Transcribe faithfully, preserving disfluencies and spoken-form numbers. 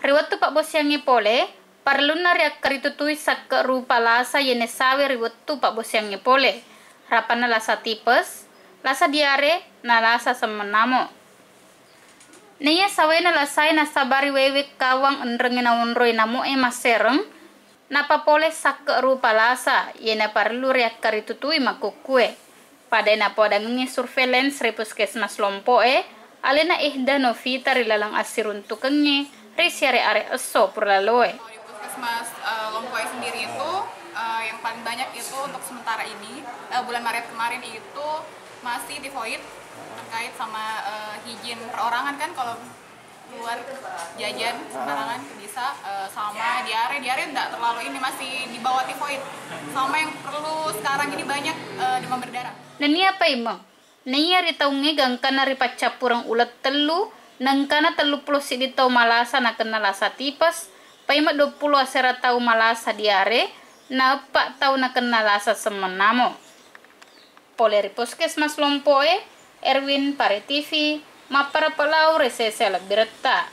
Ri wettu pabbosiangngé polé, parellunna riakkaritutui sakke rupa lasa yéné sawé ri wettu pabbosiangngé polé, rapanna lasa tipes, lasa diaré, na lasa semmeng namo. Naiya sawéna lasaé nasabari wéwé kawang enrengngé naonroi namo'é massereng, napapolé sakke rupa lasa, yéna parellu riakkaritutui makkukkué. Padai napoadangengngi surveillance ri Puskesmas Lompo'é, aléna Ehda Novita ri laleng assiruntukengngé ri siare-are esso pura laloé. Di Puskesmas, eh, Lompo'é sendiri itu, eh, yang paling banyak itu untuk sementara ini, eh, bulan Maret kemarin itu masih tifoid terkait sama, eh, hijin perorangan kan, kalau keluar jajan sembarangan bisa, eh, sama diare, diare nggak terlalu ini, masih di bawah tifoid. Sama yang perlu sekarang ini banyak, eh, demam berdarah. Nennia paimeng, naiya ri taungngé gangkanna ripaccappureng uleng tellu, nengkana telluppulo siddi tau malasa nakenna lasa tipes, paimeng duappulo asera tau malasa diare, na eppa tau nakenna lasa semmeng namo. Polé ri Puskesmas Lompo'é, Erwin Pare T V, mapparape lao ri sese alebbiretta.